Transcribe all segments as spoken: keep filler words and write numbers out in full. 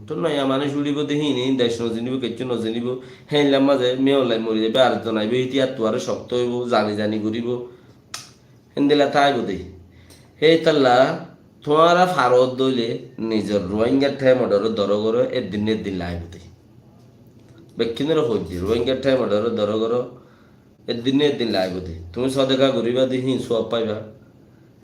Tó noya manúic uçíbo de híin, híin dec no zinibó, kiccú no zinibó. Héinlar mazé miyallai mori zaibó, ar zon aibó, híte ar tuáñre cokto óibo, zani zani goríbo. Héndilla táibo de. Hétolla tuáñra farot dóile nizor Ruáingar thaim oré dóro goró, eddin ne eddin laibó de. Bekkúnore hoóidde, Ruáingar thaim oré dóro goró, eddin ne eddin laibó de. Tuñí sodeka goríba de híin suab faiba.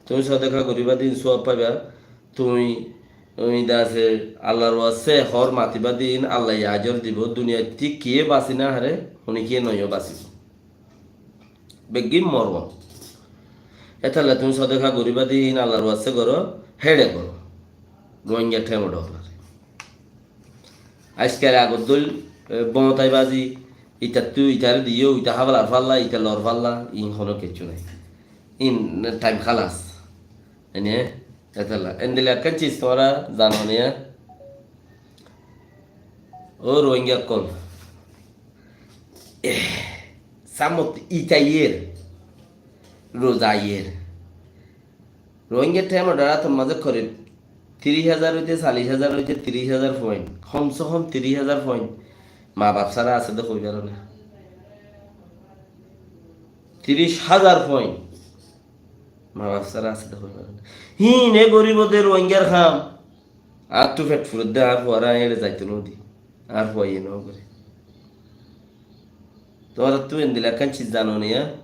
Tuñí sodeka goríba de híin suab faiba. Tuñí, tuñí dase Allar waste hoór matiba de híin Allaye ajor dibó. Duniyaittí kiyé basi no fare, hone kiyé noyó basibo. Beggín moribó. Hétolla tuñí sodeka goríba de híin Allar waste goró, héçe goró. Ruáingar thaim oré. Aijkal agor dóil, e, bóñtai bazi, itattú itare diyó, ita hábalar falla, ita lor falla, iín hono kiccú nai. Iín thaim hálas. Ene, hétolla. Endilla ekkán ciz tuáñra zano né? Ó Ruáinga ókkol. Eh, samot ita aiyér, roza aiyér. Ruáinga thaim oré ator mazé korib tiríc házar óite, callic házar óite, tiríc házar fuain, hom se hom tiríc házar fuain ma baf sára asé de hoi faro né? Tiríc házar fuain ma baf sára asé de hoi faro né? Híine goríbo de Ruáingar ham. Añáttu fet furedde, añár fuaré aññí eçe zaito no di. Añár fuaye no goré. Tuáñrattú endilla ekkán ciz zano né?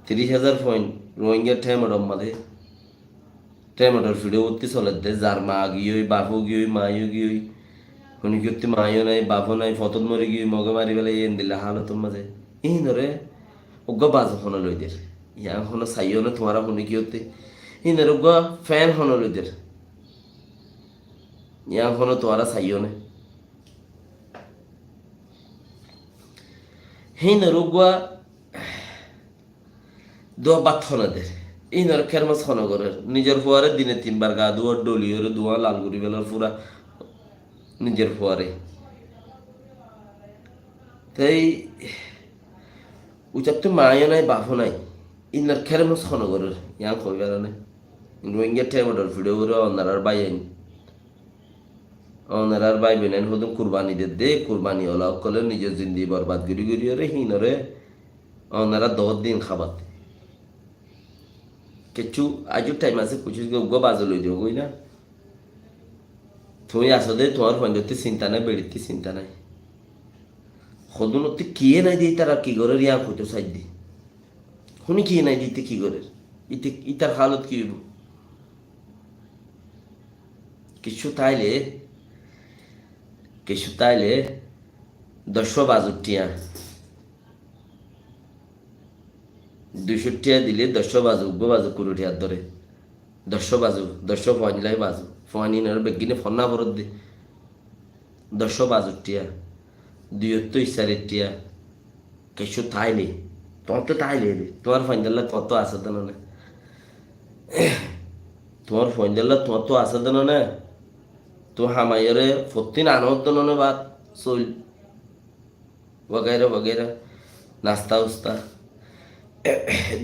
Tiríc házar fuain Ruáinga thaim oré mazé, thaim oré fiçó utti soledde, zar ma giyói, bafó giyói, maiyó giyói, hone kiyótti maiyó nai, bafó nai, fotót mori giyói, Moge mari félaiye, endilla hálotor mazé. Híinore uggúa bazu hone loider? Yián hone saiyó né tuáñra hone kiyótti? Híinore uggúa fen hone loider? Yián hone tuáñra saiyó né? Híinor uggúa duwa bát hone der. Híinor kérmos hone gorer. Nizor fuare dine tin bar ga duwar, dholiyore duwa lal gori felor fura nizor fuare. Tei uitattú maiyó nai, bafó nai. Inor kérmos hone gorer, yián hoi faro né? Ruáinga thaim oré fiçó uore onorar bái ain. Onorar bái boin ain hodún kurbani dedde, kurbani ola ókkole nizor zindigi borbad gori gori ore híinore onora doór din hábat. Kiccú aijjó thaim asé, kucíc gori uggúa bazu loi diyo goi na. Tuñí asó de, tuáñr fuaindottí sinta nai, beçittí sinta nai. Hodúnottí kiyé nai de ítara ki gorér yián hoitó saidde. Hone kiyé nai de íte ki gorér? Íte, ítar hálot ki óibo? Kiccú táile, kiccú táile doccúa bazur thiañ. Duicó thiañ dile doccúa bazu, uggúa bazu kuri thiañ dóre. Doccúa bazu, doccúa fuain lai bazu. Fuain inore beggíne fonná foredde. Doccúa bazur thiañ. Duiyottú issári thiañ. Kiccú táile. Tuáñttú táile re. Tuáñr fuaindolla tuáñttú asé de no né? Tuáñr fuaindolla tuáñttú asé de no né? Tuáñr hamaiyore fottín anó de no né bát, sóil. Wagaira wagaira, nasta usta.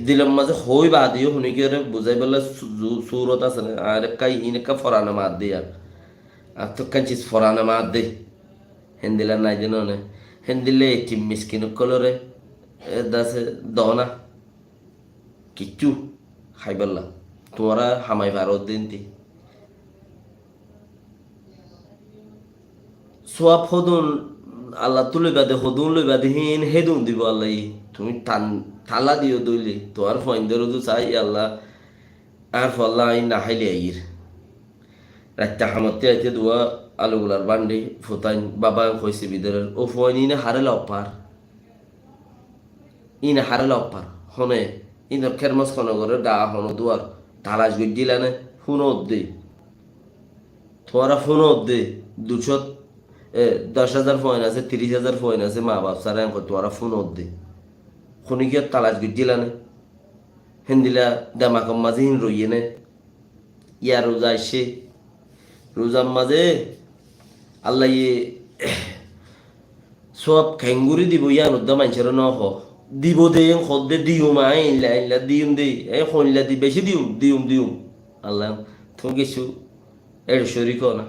Dilor mazé hoi baade yó hone kiyóre buzái bolla su-, su-, surot asé né? Añár ekká, iín ekká forana maadde yar. Añáttu ekkán ciz forana maadde. Héndilla nai de no né? Héndilla etim miskin ókkolore, e, dase dona. Kiccú háibolla. Tuáñra hamai faro de ínte. Suab hodún Allattú loiba de, hodún loiba de híin, hédun dibo Allaye. Tuñí tan, tala diyo dóile, tuáñr fuaindóre dú sai, Allah, añár fualla aññí naháile aiyér. Raitta hamottí aite duwa alugular bandi, futain, baba, en hoise bidorer, ó fuain, ine haré lofar. Ine haré lofar. Hone, inor kérmos hone gorer, daa hone duwar, talac goijjíla né, fúnodde. Tuáñra fúnodde, ducót, e, doc házar fuain asé, tiríc házar fuain asé, ma baf sára, en hoi tuáñra fúnodde. Hone kiyót talac goijjíla né? Héndilla demakor mazé híin roiyé né? Yá ruza aiccé. Ruzar mazé Allaye suab keéngorí dibo, yían uddá maincóre nóho. Dibo de, en hoódde diyum, aññí eilla eilla diyum de, en hoilla di, bicí diyum, diyum, diyum. Allah, tuñí kessú eçe córik ó na.